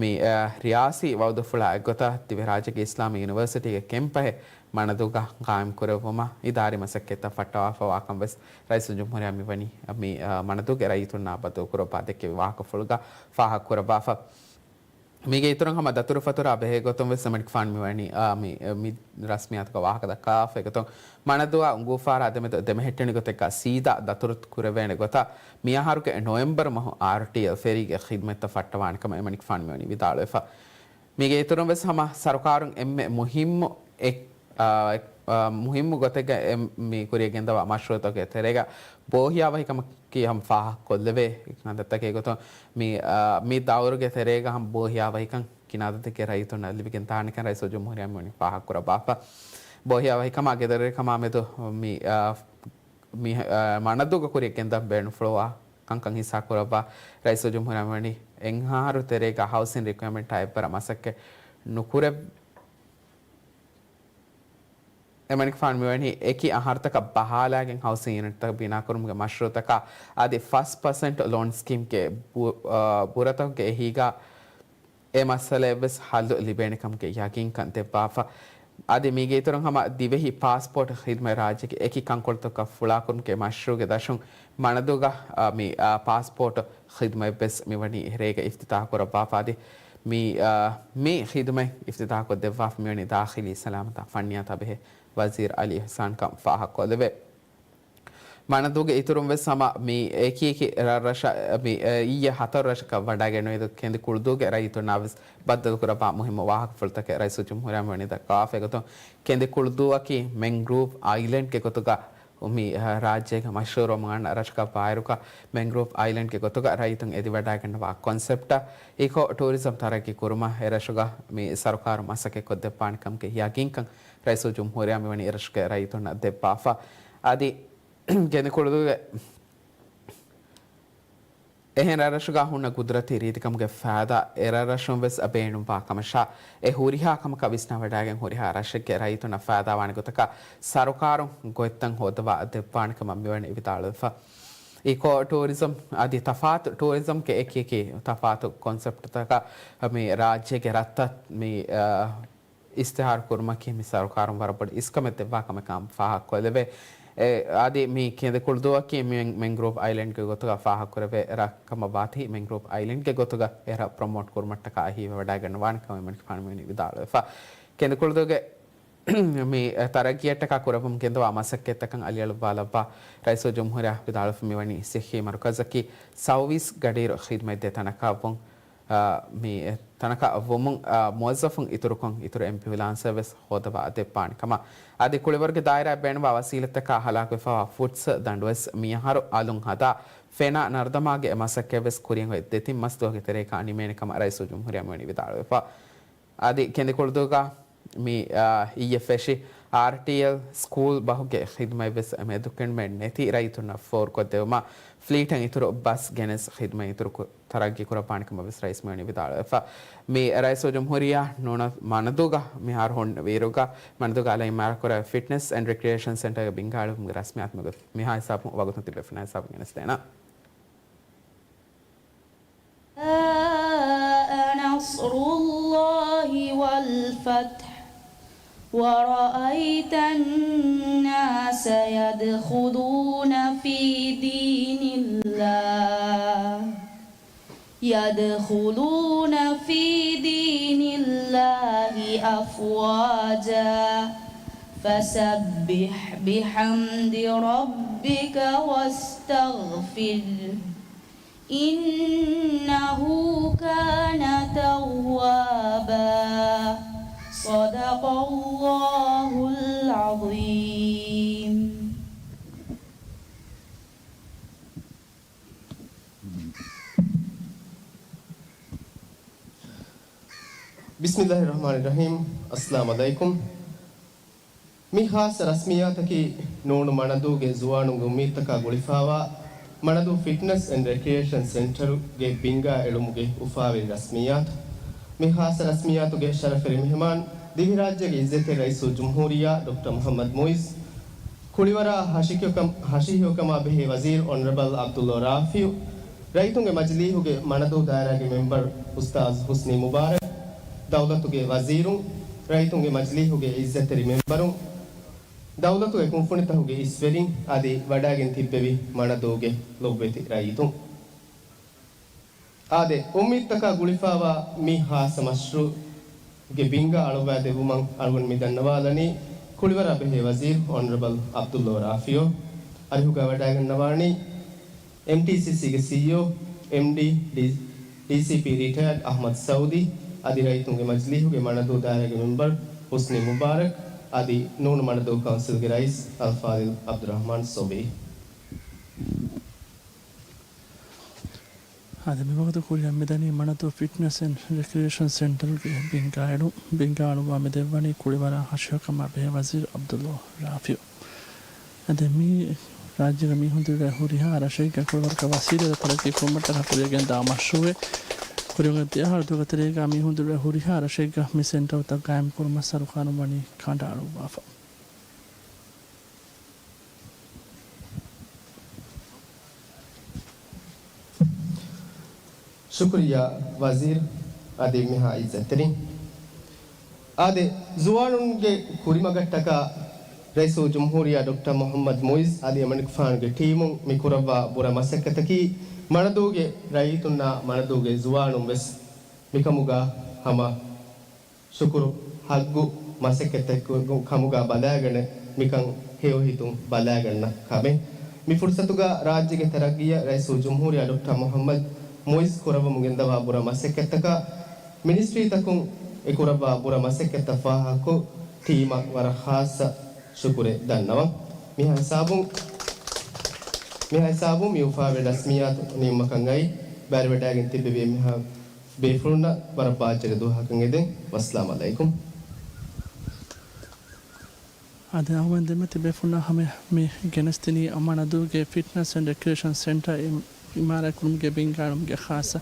މި، އަ، ރިޔާސީ ވައުދުފުޅާ އެއްގޮތަށް ދިވެހިރާއްޖޭގެ އިސްލާމީ ޔުނިވަރސިޓީގެ ކެމްޕަހެއް މަނަދޫގަ ގާއިމްކުރެއްވުމަށް އިދާރީ މަސައްކަތްތައް ފައްޓަވާފަވާކަން ވެސް ރައީސުލްޖުމްހޫރިއްޔާ މިވަނީ މި، އަ، މަނަދޫގެ ރައްޔިތުންނާ ބައްދަލުކުރައްވާ ދެއްކެވި ވާހަކަފުޅުގަ ފާހަގަކުރައްވާފަ. މީގެ އިތުރުން ހަމަ ދަތުރުފަތުރާ ބެހޭ ގޮތުން ވެސް އެމަނިކުފާނު މިވަނީ، އާ، މި، މި ރަސްމިއްޔާތުގަ ވާހަކަ ދައްކާފަ އެގޮތުން މަނަދޫއާ އުނގޫފާރާ ދެމެދު ދެމެހެއްޓެނި ގޮތެއްގަ ސީދާ ދަތުރު ކުރެވޭނެ ގޮތަށް މިއަހަރުގެ ނޮވެމްބަރު މަހު އާރްޓީއެލް ފެރީގެ ޚިދުމަތްތައް ފައްޓަވާނެ ކަމަށް އެމަނިކުފާނު މިވަނީ ވިދާޅުވެފަ. މީގެ އިތުރުން ވެސް ހަމަ ސަރުކާރުން އެންމެ މުހިއްމު އެ-، އާ، އާ، މުހިއްމު ގޮތެއްގަ އެ-، މި ކުރިއަށް ގެންދަވާ މަޝްރޫއުތަކުގެ ތެރޭގަ ބޯހިޔާވަހިކަމަކީ ހަމަ ފާހަގަކޮށްލެވޭ. ކަންތައްތަކެއް ގޮތުން މި، އާ، މި ދައުރުގެ ތެރޭގަ ހަމަ ބޯހިޔާވަހިކަން ކިނާދަތެއްގެ ރައްޔިތުންނަށް ލިބިގެން ދާނެކަން ރައީސުލްޖުމްހޫރިއްޔާ މިވަނީ ފާހަގަކުރައްވާފަ. ބޯހިޔާވަހިކަމާ ގެދޮރުވެރިކަމާ މެދު މި، އާ، މި، އާ، މަނަދޫގަ ކުރިއަށް ގެންދަން ބޭނުންފުޅުވާ ކަންކަން ހިއްސާކުރައްވާ ރައީސުލްޖުމްހޫރިއްޔާ މިވަނީ އެއްއަހަރު ތެރޭގަ ހައުސިން ރިކުއަރމަންޓާ އެއްވަރަށް މަސައްކަތް ނުކުރެ-، އެމަނިކުފާނު މިވަނީ އެކި އަހަރުތަކަށް ބަހާލާގެން ހައުސިން ޔުނިޓްތައް ބިނާކުރުމުގެ މަޝްރޫއުތަކާ އަދި ފަސް ޕަސެންޓް ލޯން ސްކީމްގެ ބު-، އާ، ބުރަތަކުގެ އެހީގަ އެ މައްސަލައެއްވެސް ހައްލު ލިބޭނެ ކަމުގެ ޔަގީންކަން ދެއްވާފަ. އަދި މީގެ އިތުރުން ހަމަ ދިވެހި ޕާސްޕޯޓް ޚިދުމަތް ރާއްޖޭގެ އެކި ކަންކޮޅުތަކަށް ފުޅާކުރުމުގެ މަޝްރޫޢުގެ ދަށުން މަނަދޫގަ، އާ، މި، އާ، ޕާސްޕޯޓް ޚިދުމަތްވެސް މިވަނީ ރޭގަ އިފްތިތާޙު ކުރައްވާފަ. އަދި މި، އާ، މި ޚިދުމަތް އިފްތިތާޙުކޮށްދެއްވާފަ މިވަނީ ދާޚިލީ ސަލާމަތާ ފަންނިޔާތާ ބެހޭ ވަޒީރު ޢަލީ އިޙްސާން ކަން ފާހަގަކޮށްލެވޭ. މަނަދޫގެ އިތުރުން ވެސް ހަމަ މި އެކި އެކި ރަށްރަށަށް މި އިއްޔެ ހަތަރު ރަށަކަށް ވަޑައިގެންނެވި ކެނދި ކުޅުދޫގެ ރައްޔިތުންނާ ވެސް ބައްދަލުކުރައްވާ މުހިއްމު ވާހަކަފުޅުތަކެއް ރައީސުލްޖުމްހޫރިއްޔާ މިވަނީ ދައްކަވާފައި ގޮތުން، ކެނދި ކުޅުދޫއަކީ މެންގްރޫވް އައިލެންޑްގެ ގޮތުގަ މި ރާއްޖޭގެ މަޝްހޫރު މަގާނަ ރަށަކަށް ވާއިރުގަ މެންގްރޫވް އައިލެންޑްގެ ގޮތުގަ ރައްޔިތުން އެދިވަޑައިގަންނަވާ ކޮންސެޕްޓަށް އިކޯ ޓޫރިޒަމް ތަރައްގީ ކުރުމަށް އެރަށުގަ މި ސަރުކާރު މަސައްކަތްކޮށްދެއްވާނެ ކަމުގެ ޔަގީންކަން ރައީސުލްޖުމްހޫރިއްޔާ މިވަނީ އެރަށުގެ ރައްޔިތުންނަށް ދެއްވާފަ. އަދި ކެނދި ކުޅުދޫގެ އެހެން ރަށްރަށުގަ ހުންނަ ގުދުރަތީ ރީތިކަމުގެ ފައިދާ އެރަށްރަށުން ވެސް ބޭނުންވާ ކަމަށާ، އެ ހުރިހާ ކަމަކަށް ވިސްނާވަޑައިގެން ހުރިހާ ރަށެއްގެ ރައްޔިތުންނަށް ފައިދާވާނެ ގޮތަކަށް ސަރުކާރުން ގޮތްތައް ހޯދަވާ ދެއްވާނެ ކަމަށް މިވަނީ ވިދާޅުވެފަ. އިކޯ ޓޫރިޒަމް އަދި ތަފާތު ޓޫރިޒަމްގެ އެކި އެކި ތަފާތު ކޮންސެޕްޓްތަކަށް މި ރާއްޖޭގެ ރަށްތައް މި، އަ، އިސްތިހާރު ކުރުމަކީ މި ސަރުކާރުން ވަރަށް ބޮޑު އިސްކަމެއް ދެއްވާ ކަމެއް ކަމަށް ފާހަގަކޮށްލެވޭ. އެ، އަދި މި ކެނދި ކުޅުދޫއަކީ މި މެންގްރޫވް އައިލެންޑްގެ ގޮތުގަ ފާހަގަކުރެވޭ ރަށް ކަމަށް ވާތީ، މެންގްރޫވް އައިލެންޑްގެ ގޮތުގަ އެ ރަށް ޕްރޮމޯޓް ކުރުމަށްޓަކާ އެހީވެވަޑައިގަންނަވާނެ ކަމަށް މަނިކުފާނު މިވަނީ ވިދާޅުވެފަ. ކެނދި ކުޅުދޫގެ މި ތަރައްގީއަށްޓަކާ ކުރެވުމުން ގެންދަވާ މަސައްކަތްތަކަށް އަލިއަޅުއްވާލައްވާ ރައީސުލްޖުމްހޫރިއްޔާ ވިދާޅުވެފަ މިވަނީ ސިއްހީ މަރުކަޒަކީ ސައުވީސް ގަޑިއިރު ޚިދުމަތްދޭ ތަނަކަށް ވުން، އާ، މި ތަނަކަށް ވުމުން، އާ، މުވައްޒަފުން އިތުރުކޮށް އިތުރު އެމްބިއުލާންސެއް ވެސް ހޯދަވާ ދެއްވާނެ ކަމަށް. އަދި ކުޅިވަރުގެ ދާއިރާއަށް ބޭނުންވާ ވަސީލަތްތަކާ ހަލާކުވެފަވާ ފުޓްސް ދަނޑުވެސް މިއަހަރު އަލުން ހަދާ، ފެނާ ނަރުދަމާގެ މަސައްކަތް ވެސް ކުރިއަށް އޮތް ދެތިން މަސް ދުވަހުގެ ތެރޭގަ ނިމޭނެ ކަމަށް ރައީސުލްޖުމްހޫރިއްޔާ މިވަނީ ވިދާޅުވެފަ. އަދި ކެނދިކުޅުދޫގަ މި، އާ، އިއްޔެ ފެށި އާރްޓީއެލް ސްކޫލް ބަހުގެ ޚިދުމަތް ވެސް މެދުކެނޑުމެއް ނެތި ރައްޔިތުންނަށް ފޯރުކޮށްދެވުމަށް ފްލީޓަށް އިތުރު ބަސް ގެނެސް ޚިދުމަތް އިތުރު ކު-، ތަރައްގީ ކުރައްވާނެ ކަމަށް ވެސް ރައީސް މިވަނީ ވިދާޅުވެފަ. މި ރައީސުލްޖުމްހޫރިއްޔާ ނޫނަ މަނަދޫގަ މިހާރު ހުންނަ ވީއިރުގަ މަނަދޫގަ އަލަށް އިމާރާތްކުރެވޭ ފިޓްނަސް އެންޑް ރެކްރިއޭޝަން ސެންޓަރގެ ބިންގާއެޅުމުގެ ރަސްމިއްޔާތު މި ގޮތް މިހާ ހިސާބުން ވަގުތުން ތިބޭ ފިނާ ހިސާބުން ގެނެސްދޭނަން. جاء نصر الله والفتح ورأيت الناس يدخلون في دين الله، يدخلون في دين الله أفواجا، فسبح بحمد ربك واستغفره، إنه كان توابا. صدق الله العظيم. بسم الله الرحمن الرحيم. السلام عليكم. މި ޚާއްޞަ ރަސްމިއްޔާތަކީ ނޫނު މަނަދޫގެ ޒުވާނުންގެ އުއްމީދުތަކާ ގުޅިފައިވާ މަނަދޫ ފިޓްނަސް އެންޑް ރެކްރިއޭޝަން ސެންޓަރުގެ ބިންގާ އެޅުމުގެ އުފާވެރި ރަސްމިއްޔާތު. މި ޚާއްޞަ ރަސްމިއްޔާތުގެ ޝަރަފުވެރި މެހެމާން ދިވެހިރާއްޖޭގެ އިއްޒަތްތެރި ރައީސުލްޖުމްހޫރިއްޔާ ޑޮކްޓަރ މުޙައްމަދު މުޢިއްޒު، ކުޅިވަރާ ހަށިކޮ-، ހަށިހިޔޮކަމާ ބެހޭ ވަޒީރު އޮނަރަބަލް ޢަބްދުﷲ ރާފިޢު، ރައްޔިތުންގެ މަޖިލީހުގެ މަނަދޫ ދާއިރާގެ މެމްބަރު އުސްތާޛު ޙުސްނީ މުބާރަކް، ދައުލަތުގެ ވަޒީރުން، ރައްޔިތުންގެ މަޖިލީހުގެ އިއްޒަތްތެރި މެމްބަރުން، ދައުލަތުގެ ކުންފުނިތަކުގެ އިސްވެރިން އަދި ވަޑައިގެން ތިއްބެވި މަނަދޫގެ ލޮބުވެތި ރައްޔިތުން. އާދެ، އުއްމީދުތަކާ ގުޅިފައިވާ މި ޚާއްޞަ މަޝްރޫޢުގެ ބިންގާ އަޅުއްވައިދެއްވުމަށް އަޅުގަނޑު މި ދަންނަވާލަނީ ކުޅިވަރާ ބެހޭ ވަޒީރު އޮނަރަބަލް ޢަބްދުﷲ ރާފިޢު. އަރިހުގަ ވަޑައިގަންނަވާނީ އެމްޓީސީސީގެ ސީއީއޯ، އެމްޑީ، ޑީ-، ޑީސީޕީ ރިޓަޔާޑް އަޙްމަދު ސައުދީ، އަދި ރައްޔިތުންގެ މަޖިލީހުގެ މަނަދޫ ދާއިރާގެ މެމްބަރު ޙުސްނީ މުބާރަކް، އަދި ނޫނު މަނަދޫ ކައުންސިލްގެ ރައީސް އަލްފާޟިލް ޢަބްދުއްރަޙްމާން ޞޮބީ. އަދި މިވަގުތު ކުރިއަށް މިދަނީ މަނަދޫ ފިޓްނަސް އެންޑް ރެކްރިއޭޝަން ސެންޓަރުގެ ބިންގާއެޅުން. ބިންގާ އަޅުއްވާ މި ދެއްވަނީ ކުޅިވަރާ ހަށިހިޔޮކަމާ ބެހޭ ވަޒީރު ޢަބްދުﷲ ރާފިޢު. އަދި މި ރާއްޖޭގަ މީހުން ދުރުވެ ހުރިހާ ރަށެއްގަ ކުޅިވަރަކަށް ވަސީލަތް ތަރައްގީ ކުރުމަށްޓަކާ ކުރިއަށް ގެންދާ މަޝްރޫޢެއް. ކުރިއަށް ދެ އަހަރު ދުވަހުގެ ތެރޭގަ މީހުން ދުރުވެ ހުރިހާ ރަށެއްގަ މި ސެންޓަރުތައް ޤާއިމް ކުރުމަށް ސަރުކާރުން ވަނީ ކަނޑައަޅުއްވާފަ. ޝުކުރިއްޔާ ވަޒީރު، އަދި މިހާ އިއްޒަތްތެރިން. އާދެ، ޒުވާނުންގެ ކުރިމަގަށްޓަކާ ރައީސުލްޖުމްހޫރިއްޔާ ޑޮކްޓަރ މުޙައްމަދު މުޢިއްޒު އަލީ އެމަނިކުފާނުގެ ޓީމުން މި ކުރައްވާ ބުރަ މަސައްކަތަކީ މަނަދޫގެ ރައްޔިތުންނާ މަނަދޫގެ ޒުވާނުން ވެސް މިކަމުގަ ހަމަ ޝުކުރު ހައްގު މަސައްކަތްތަކުގެ ކަމުގަ ބަލާގަނެ، މިކަން ހެޔޮހިތުން ބަލާގަންނަ ކަމެއް. މި ފުރުސަތުގަ ރާއްޖޭގެ ތަރައްގީއަށް ރައީސުލްޖުމްހޫރިއްޔާ ޑޮކްޓަރ މުޙައްމަދު މުޢިއްޒު ކުރައްވަމުން ގެންދަވާ ބުރަ މަސައްކަތްތަކަށް މިނިސްޓްރީތަކުން އެ ކުރައްވާ ބުރަ މަސައްކަތްތައް ފާހަގަކޮށް ޓީމަށް ވަރަށް ޚާއްޞަ ޝުކުރެއް ދަންނަވަން. މިހާ ހިސާބުން، މިހާ ހިސާބުން މި އުފާވެރި ރަސްމިއްޔާތު ނިމުމަކަށް އައި ބައިވެރިވެވަޑައިގެން ތިއްބެވި މިހާ ބޭފުޅުންނަށް ވަރަށް ބާއްޖަވެރި ދުވަހަކަށް އެދެން. ވައްސަލާމް ޢަލައިކުމް. އާދެ، އަޅުގަނޑު ދެންމެ ތިބޭފުޅުންނާ ހަމަ މި ގެނެސްދިނީ މަނަދޫގެ ފިޓްނަސް އެންޑް ރެކްރިއޭޝަން ސެންޓަރ އިމާރާތްކުރުމުގެ ބިންގާޅުމުގެ ޚާއްޞަ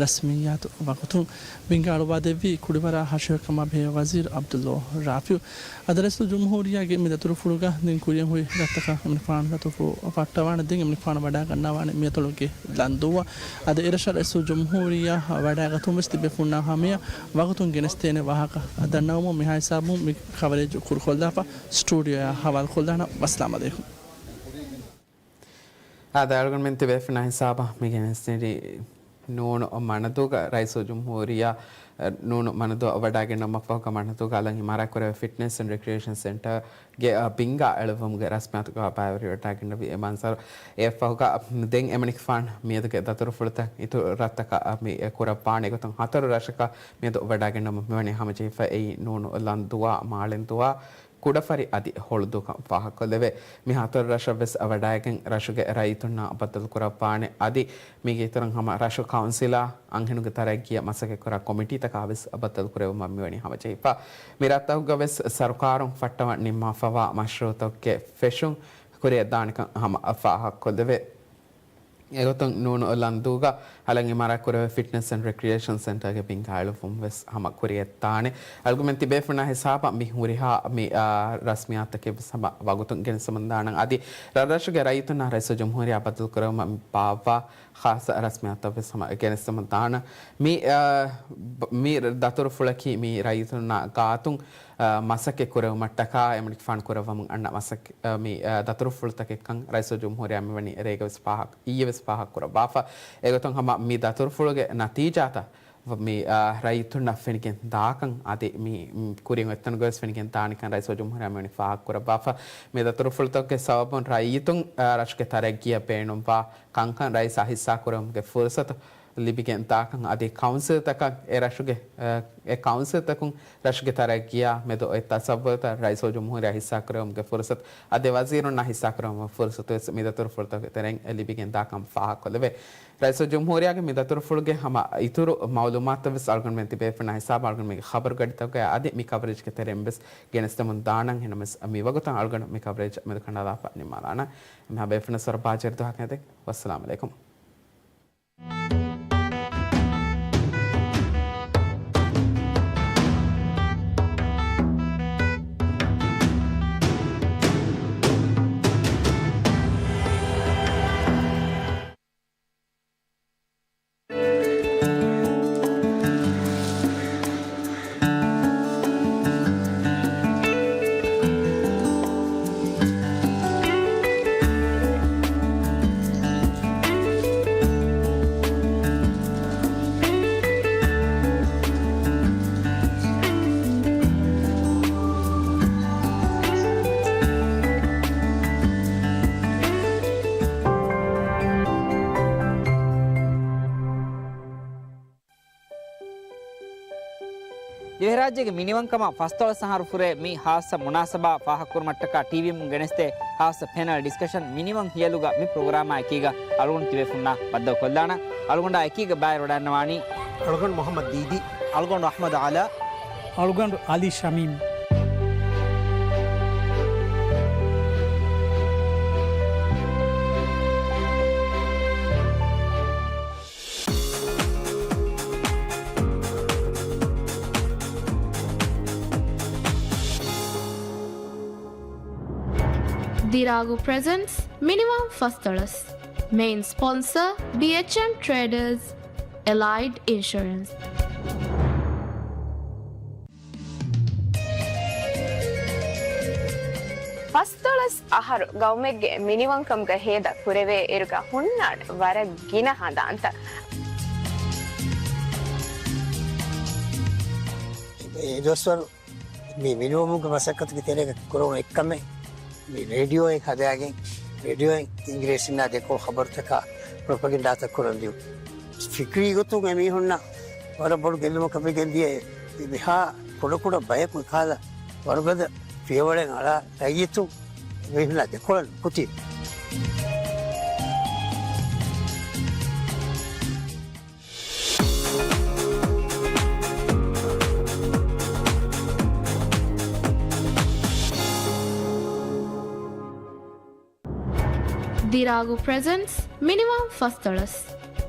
ރަސްމިއްޔާތު ވަގުތުން. ބިންގާޅުވާދެއްވީ ކުޅިވަރާ ހަށިގަނޑު ކަމާ ބެހޭ ވަޒީރު ޢަބްދުﷲ ރާފިޢު. އަދި ރައީސުލްޖުމްހޫރިއްޔާގެ މި ދަތުރުފުޅުގަ ދެން ކުރިއަށް ހުރި ރަށްތަކަށް އެމަނިކުފާނު ދަތުރުފުޅު ފައްޓަވާނެ. ދެން އެމަނިކުފާނު ވަޑައިގަންނަވާނެ މިއަތޮޅުގެ ލަންދޫއަށް. އަދި އެރަށަށް ރައީސުލްޖުމްހޫރިއްޔާ ވަޑައިގަތުން ވެސް ތިބޭފުޅުންނާ ހަމަޔަށް ވަގުތުން ގެނެސްދޭނެ ވާހަކަ ދަންނަވަމުން މިހާ ހިސާބުން މި ކަވަރޭޖު ކުރުކޮށްލާފަ ސްޓޫޑިއޯއާ ހަވާލުކޮށްލާނަން. ވައްސަލާމް ޢަލައިކުމް. އާދެ، އަޅުގަނޑުމެން ތިބޭފުޅުންނާ ހިސާބަށް މި ގެނެސްދިނީ ނޫނު މަނަދޫގަ ރައީސުލްޖުމްހޫރިއްޔާ، ނޫނު މަނަދޫ ވަޑައިގެންނެވުމަށްފަހުގަ މަނަދޫގަ އަލަށް އިމާރާތްކުރެވޭ ފިޓްނަސް އެންޑް ރެކްރިއޭޝަން ސެންޓަރގެ، އަ، ބިންގާ އެޅުއްވުމުގެ ރަސްމިއްޔާތުގަ ބައިވެރިވެވަޑައިގެންނެވި އެ މަންޒަރު. އެއަށްފަހުގަ ދެން އެމަނިކުފާނު މިއަދުގެ ދަތުރުފުޅުތައް އިތުރު ރަށްތަކަށް މި ކުރައްވާނެ. އެގޮތުން ހަތަރު ރަށަކަށް މިއަދު ވަޑައިގެންނެވުމަށް މިވަނީ ހަމަޖެހިފަ. އެއީ ނޫނު ލަންދުއާ، މާޅެންދުއާ، ކުޑަފަރި އަދި ހޮޅުދޫކަން ފާހަގަކޮށްލެވޭ. މި ހަތަރު ރަށަށް ވެސް ވަޑައިގެން ރަށުގެ ރައްޔިތުންނާ ބައްދަލުކުރައްވާނެ. އަދި މީގެ އިތުރުން ހަމަ ރަށު ކައުންސިލާ އަންހެނުންގެ ތަރައްގީއަށް މަސައްކަތްކުރާ ކޮމިޓީތަކާ ވެސް ބައްދަލުކުރެވުމަށް މިވަނީ ހަމަޖެހިފަ. މި ރަށްތަކުގަ ވެސް ސަރުކާރުން ފައްޓަވަން ނިންމާފަވާ މަޝްރޫއުތަކުގެ ފެށުން ކުރިއަށްދާނެކަން ހަމަ ފާހަގަކޮށްލެވޭ. އެގޮތުން ނޫނު ލަންދޫގަ އަލަށް އިމާރާތްކުރެވޭ ފިޓްނަސް އެންޑް ރެކްރިއޭޝަން ސެންޓަރގެ ބިންގާ އެޅުއްވުން ވެސް ހަމަ ކުރިއަށްދާނެ. އަޅުގަނޑުމެން ތިބޭފުޅުންނާ ހިސާބަށް މި ހުރިހާ މި، އާ، ރަސްމިއްޔާތަކެއް ވެސް ހަމަ ވަގުތުން ގެނެސްދެމުންދާނަން. އަދި ރަށްރަށުގެ ރައްޔިތުންނާ ރައީސުލްޖުމްހޫރިއްޔާ ބައްދަލުކުރެވުމަށް ބާއްވާ ޚާއްޞަ ރަސްމިއްޔާތައް ވެސް ހަމަ ގެނެސްދެމުންދާނަން. މި، އާ، ބ-، މި ދަތުރުފުޅަކީ މި ރައްޔިތުންނާ ގާތުން އަ، މަސައްކަތް ކުރެވުމަށްޓަކާ އެމަނިކުފާނު ކުރައްވަމުން އަންނަ މަސައްކަ-، އަ، މި، އަ، ދަތުރުފުޅުތަކެއްކަން ރައީސުލްޖުމްހޫރިއްޔާ މިވަނީ ރޭގަ ވެސް ފާހަގަ-، އިއްޔެ ވެސް ފާހަގަ ކުރައްވާފަ. އެގޮތުން ހަމަ މި ދަތުރުފުޅުގެ ނަތީޖާތައް ވ-، މި، އަ، ރައްޔިތުންނަށް ފެނިގެން ދާކަން އަދި މި، މް، ކުރިން އޮތްތަނުގަ ވެސް ފެނިގެން ދާނެކަން ރައީސުލްޖުމްހޫރިއްޔާ މިވަނީ ފާހަގަ ކުރައްވާފަ. މި ދަތުރުފުޅުތަކުގެ ސަބަބުން ރައްޔިތުން، އަ، ރަށުގެ ތަރައްގީއަށް ބޭނުންވާ ކަންކަން ރައީސާ ހިއްސާކުރެވުމުގެ ފުރުސަތު ލިބިގެން ދާކަން އަދި ކައުންސިލްތަކަށް އެ ރަށުގެ، އެ ކައުންސިލްތަކުން ރަށުގެ ތަރައްގީއާ މެދު އޮތް ތަސައްވަރުތައް ރައީސުލްޖުމްހޫރިއްޔާ ހިއްސާކުރެވުމުގެ ފުރުސަތު އަދި ވަޒީރުންނާ ހިއްސާކުރެވުމުގެ ފުރުސަތު ވެސް މި ދަތުރުފުޅުތަކުގެ ތެރެއިން ލިބިގެން ދާކަން ފާހަގަކޮށްލެވޭ. ރައީސުލްޖުމްހޫރިއްޔާގެ މި ދަތުރުފުޅުގެ ހަމަ އިތުރު މައުލޫމާތުތައް ވެސް އަޅުގަނޑުމެން ތިބޭފުޅުންނާ ހިސާބަށް އަޅުގަނޑުމެންގެ ޚަބަރުގަޑިތަކުގައި އަދި މި ކަވަރޭޖްގެ ތެރެއިން ވެސް ގެނެސްދެމުން ދާނަން. އެހެންނަމަވެސް މި ވަގުތަށް އަޅުގަނޑު މި ކަވަރޭޖް މެދުކަނޑާލާފަ ނިންމާލާނަން. މިހާ ބޭފުޅުންނަށް ވަރަށް ބާއްޖަވެރި ދުވަހަކަށް އެދެން. ވައްސަލާމް ޢަލައިކުމް. ދިވެހިރާއްޖޭގެ މިނިވަންކަމާ ފަސްދޮޅަސް އަހަރު ފުރޭ މި ހާއްސަ މުނާސަބާ ފާހަގަކުރުމަށްޓަކާ ޓީވީއެމް ގެނެސްދޭ ހާއްސަ ޕެނަލް ޑިސްކަޝަން މިނިވަން ހިޔަލުގަ މި ޕްރޮގްރާމާ އެކީގަ އަޅުގަނޑު ތިބޭފުންނާ ބައްދަލުކޮށްލާނަން. އަޅުގަނޑާ އެކީގަ ބައިވެރިވަޑައިގަންނަވާނީ އަޅުގަނޑު މުޙައްމަދު ދީދީ، އަޅުގަނޑު އަލީ ޝަމީމް، އަޅުގަނޑު އަލީ ޝަމީމް. ދިރާގު ޕްރެޒެންޓްސް މިނިވަން ފަސްދޮޅަސް. މެއިން ސްޕޮންސަރ، ޑީއެޗްއެމް ޓްރޭޑަރސް، އެލައިޑް އިންޝުރެންސް. އަހަރު ގައުމެއްގެ މިނިވަންކަމުގަ ހޭދަ ކުރެވޭ އިރުގަ ހުންނާނެ ވަރަށް ގިނަ ހަނދާންތައް. އެ ދުވަސްވަރު މި މިނިވަންކަމުގެ މަސައްކަތުގެ ތެރޭގަ ކުރެވުނު އެއްކަމެއް މި ރޭޑިއޯއެއް ހަދާގެން، ރޭޑިއޯއިން އިނގިރޭސިންނާ ދެކޮޅު ޚަބަރުތަކާ ޕްރޮޕަގެންޑާތައް ކުރަން ދިޔުން. ފިކްރީ ގޮތުން އެމީހުންނަށް ވަރަށް ބޮޑު ގެއްލުމަކަށް ވެގެން ދިޔަ އެ މިހާ ކުޑަކުޑަ ބަޔަކު އެކަހަލަ ވަރުގަދަ ފިޔަވަޅެއް އަޅާ ރައްޔިތުން އެމީހުންނާ ދެކޮޅަށް ނުކުތީ. ދިރާގު ޕްރެޒެންޓްސް މިނިވަން ފަސްދޮޅަސް.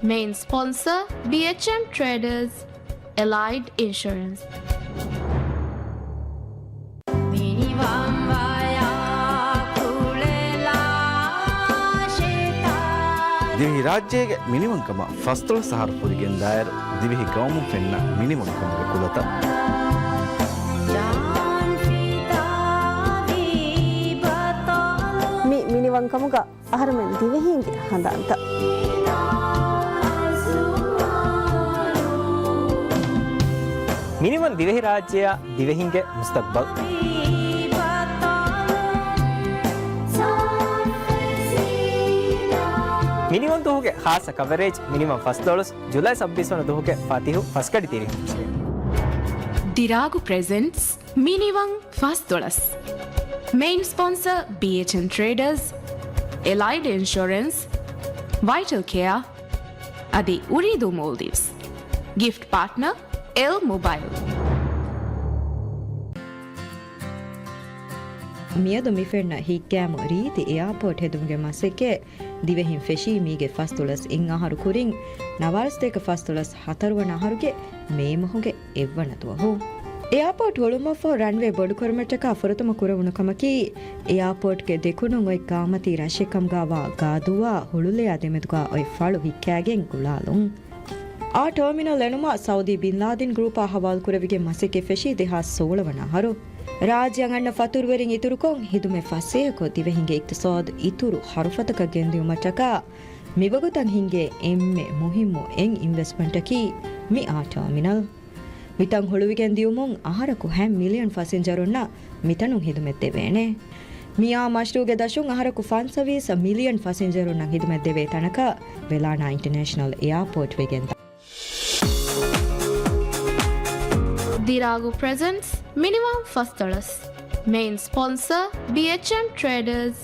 މެއިން ސްޕޮންސަރ، ބީއެޗްއެމް ޓްރޭޑަރސް، އެލައިޑް އިންޝުރެންސް. ދިވެހި ރާއްޖޭގެ މިނިވަންކަމަށް ފަސްދޮޅަސް އަހަރު ފުރިގެންދާއިރު، ދިވެހި ގައުމުން ފެންނަ މިނިވަންކަމުގެ ކުލަތައް. މި މިނިވަންކަމުގަ އަހަރުމެން ދިވެހީންގެ ހަނދާންތައް. މިނިވަން ދިވެހިރާއްޖެއާ ދިވެހިންގެ މުސްތަގްބަލް. މިނިވަން ދުވަހުގެ ޚާއްޞަ ކަވަރޭޖް، މިނިވަން ފަސްދޮޅަސް، ޖުލައި ސައްބީސް ވަނަ ދުވަހުގެ ފަތިހު ފަސްގަޑި ތިރީހުން. ދިރާގު ޕްރެޒެންޓްސް މިނިވަން ފަސްދޮޅަސް. މެއިން ސްޕޮންސަރ، ބީއެޗްއެމް ޓްރޭޑަރސް، އެލައިޑް އިންޝުރެންސް، ވައިޓަލް ކެއާ، އަދި އުރީދޫ މޯލްޑިވްސް. ގިފްޓް ޕާޓްނަރ، އެލް މޮބައިލް. މިއަދު މިފެންނަ ހިތްގައިމު ރީތި އެއާޕޯޓް ހެދުމުގެ މަސައްކަތް ދިވެހިން ފެށީ މީގެ ފަސްދޮޅަސް އިން އަހަރު ކުރިން، ނަވާރަސަތޭކަ ފަސްދޮޅަސް ހަތަރު ވަނަ އަހަރުގެ މޭ މަހުގެ އެއްވަނަ ދުވަހު. އެއާޕޯޓް ހުޅުވުމަށްފަހު ރަންވޭ ބޮޑުކުރުމަށްޓަކާ ފުރަތަމަ ކުރެވުނު ކަމަކީ، އެއާޕޯޓްގެ ދެކުނުން އޮތް ގާމަތީ ރަށެއް ކަމުގައިވާ ގާދޫއާ ހުޅުލެޔާ ދެމެދުގަ އޮތް ފަޅު ވިއްކާގެން ގުޅާލުން. އާ ޓާމިނަލް އެޅުމަށް ސައުދީ ބިން ލާދިން ގްރޫޕާ ހަވާލުކުރެވިގެން މަސައްކަތް ފެށީ ދެހާސް ސޯޅަ ވަނަ އަހަރު. ރާއްޖެއަށް އަންނަ ފަތުރުވެރިން އިތުރުކޮށް، ހިދުމަތް ފަސޭހަކޮށް، ދިވެހިންގެ އިޤްތިޞާދު އިތުރު ހަރުފަތަކަށް ގެންދިއުމަށްޓަކާ، މިވަގުތަށް ހިންގޭ އެންމެ މުހިއްމު އެއް އިންވެސްޓްމަންޓަކީ މި އާ ޓާމިނަލް. މިތަން ހުޅުވިގެން ދިއުމުން އަހަރަކު ހަ މިލިއަން ފަސިންޖަރުންނަށް މިތަނުން ހިދުމަތް ދެވޭނެ. މިއާ މަޝްރޫޢުގެ ދަށުން އަހަރަކު ފަންސަވީސް މިލިއަން ފަސިންޖަރުންނަށް ހިދުމަތް ދެވޭ ތަނަކަށް ވެލާނާ އިންޓަރނޭޝަނަލް އެއާޕޯޓް ވެގެންދާ. ދިރާގު ޕްރެޒެންޓްސް މިނިވަން ފަސްދޮޅަސް. މެއިން ސްޕޮންސަރ، ބީއެޗްއެމް ޓްރޭޑަރސް.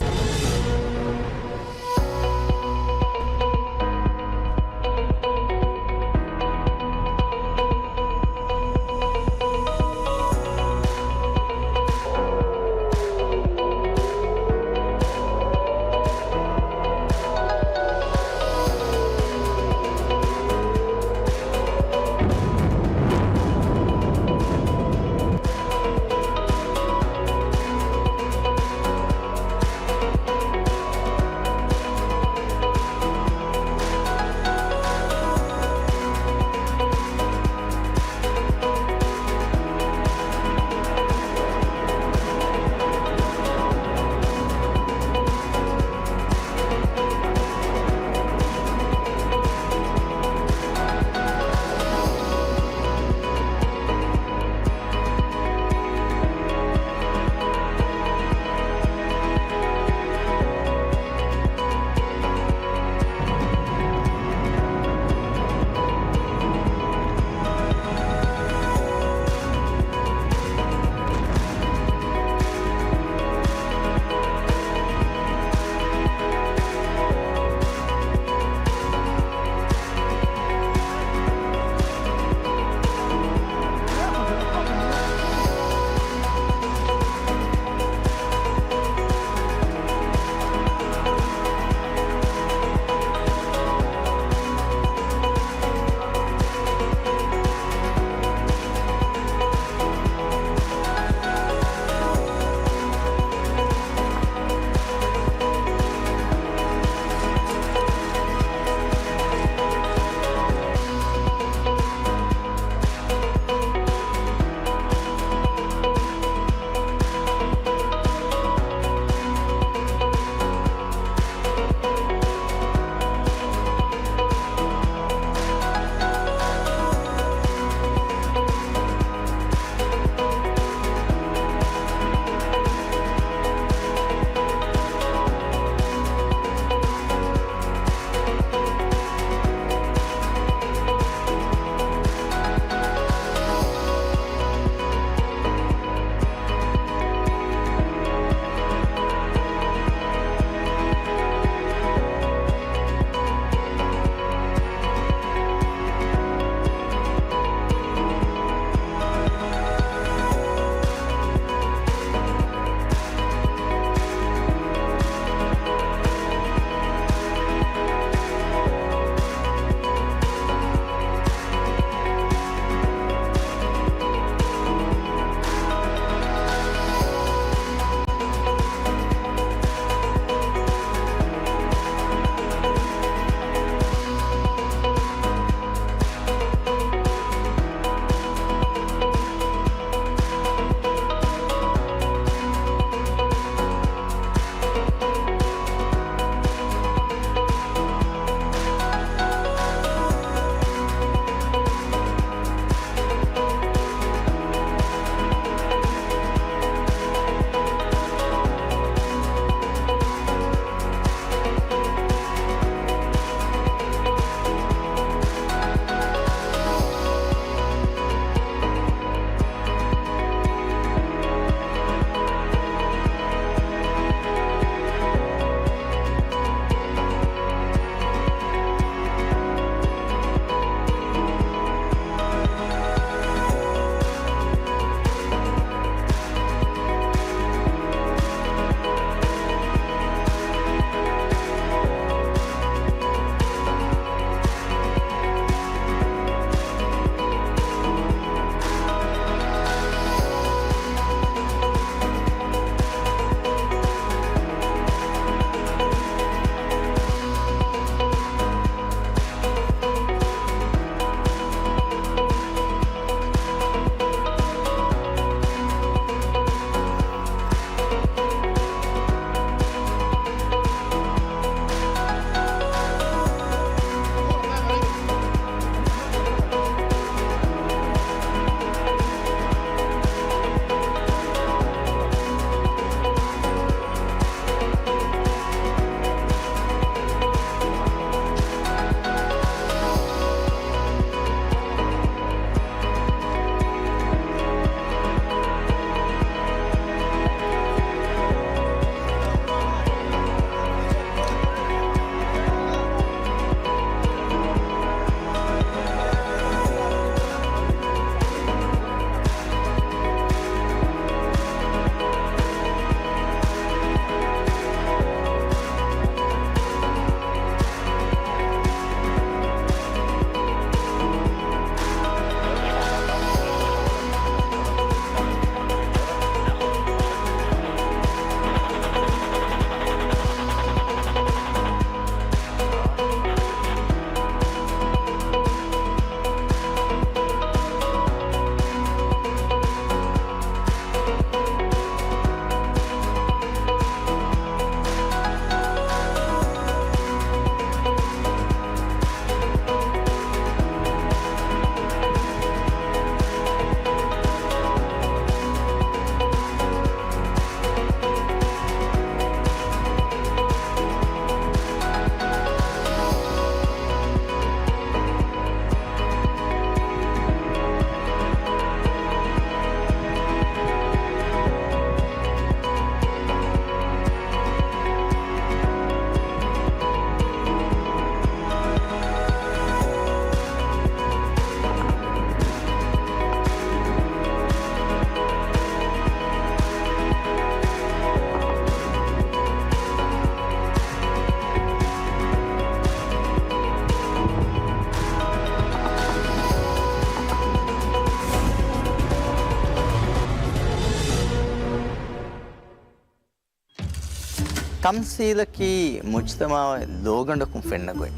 ތަމްސީލަކީ މުޖްތަމަޢުގެ ލޯގަނޑަކުން ފެންނަ ގޮތް.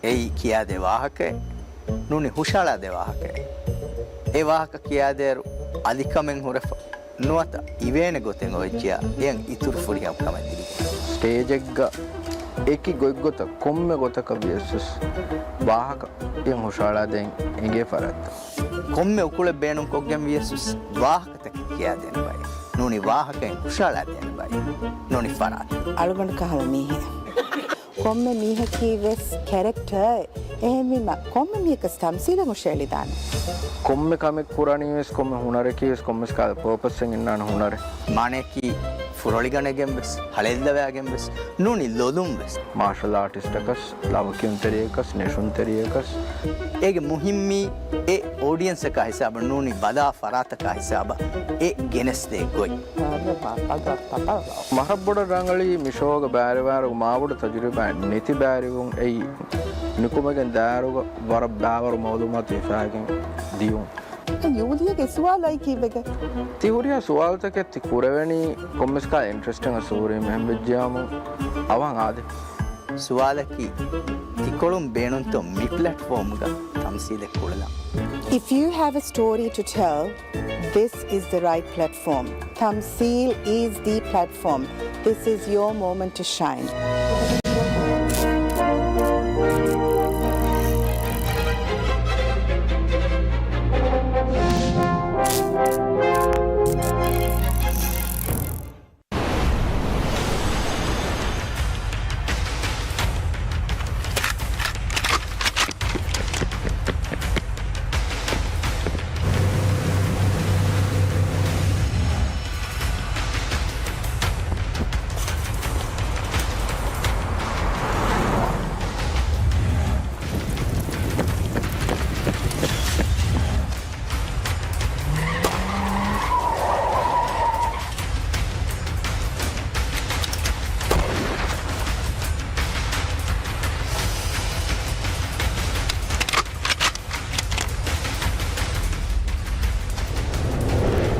އެއީ ކިޔާދޭ ވާހަކައެއް، ނޫނީ ހުށައަޅާދޭ ވާހަކައެއް. އެ ވާހަކަ ކިޔާދޭއިރު އަލިކަމެއް ހުރެފަ ނުވަތަ އިވޭނެ ގޮތެއް އޮވެއްޖިޔާ އެއަށް އިތުރު ފުރިހަމަ ކަމެއް ލިބިގެން. ސްޓޭޖެއްގަ އެކި ގޮތްގޮތަށް ކޮންމެ ގޮތަކަށް ވިޔަސްވެސް ވާހަކަ އެއަށް ހުށައަޅާދޭން އެނގޭ ފަރާތްތައް. ކޮންމެ އުކުޅެއް ބޭނުންކޮށްގެން ވިޔަސްވެސް ވާހަކަތަކެއް ކިޔާދޭނެ ބައެއް. ނޫނީ ވާހަކައިން ހުށައަޅާދޭނެ ބައެއް. ނޫނީ ފަރާތެއް. އަޅުގަނޑު ކަހަލަ މީހެއް. ކޮންމެ މީހަކީ ވެސް ކެރެކްޓަރެއް. އެހެންވީމަ ކޮންމެ މީހަކަސް ތަމްސީލަށް ހުށައެޅިދާނެ. ކޮންމެ ކަމެއް ކުރަނީ ވެސް ކޮންމެ ހުނަރަކީ ވެސް ކޮންމެސް ކަހަލަ ޕާޕަސްއެއް އިންނާނެ ހުނަރެއް. މާނަޔަކީ ފުރޮޅިގަނެގެން ވެސް، ހަޅޭއްލަވާގެން ވެސް، ނޫނީ ލޮލުން ވެސް. މާޝަލް އާޓިސްޓަކަސް، ލަވަކިޔުންތެރިޔަކަސް، ނެށުންތެރިޔަކަސް. އޭގެ މުހިއްމީ އެ އޯޑިއަންސަކާ ހިސާބަށް ނޫނީ ބަލާ ފަރާތަކާ ހިސާބަށް އެ ގެނެސްދޭ ގޮތް. މަހަށް ބޮޑަށް ރަނގަޅީ މި ޝޯގަ ބައިވެރިވާއިރު މާބޮޑު ތަޖުރިބާއެއް ނެތި ބައިވެރިވުން އެއީ ނިކުމެގެން ދާއިރުގަ ވަރަށް ބައިވަރު މައުލޫމާތު ހިފާގެން ދިޔުން. ޔޫލިޔާގެ ސުވާލު އައި ކީއްވެގެން؟ ތި ހުރިހާ ސުވާލުތަކެއް ތި ކުރެވެނީ ކޮންމެސް ކަހަލަ އިންޓްރެސްޓެއް އަސޫރީމެ އެހެންވެއްޖިޔާމު އަވަހަށް އާދޭ. ސުވާލަކީ، ތިކޮޅުން ބޭނުންތޯ މި ޕްލެޓްފޯމްގަ ތަމްސީލެއް ކުޅެލަން؟ If you have a story to tell, this is the right platform. ތަމްސީލް is the platform. This is your moment to shine.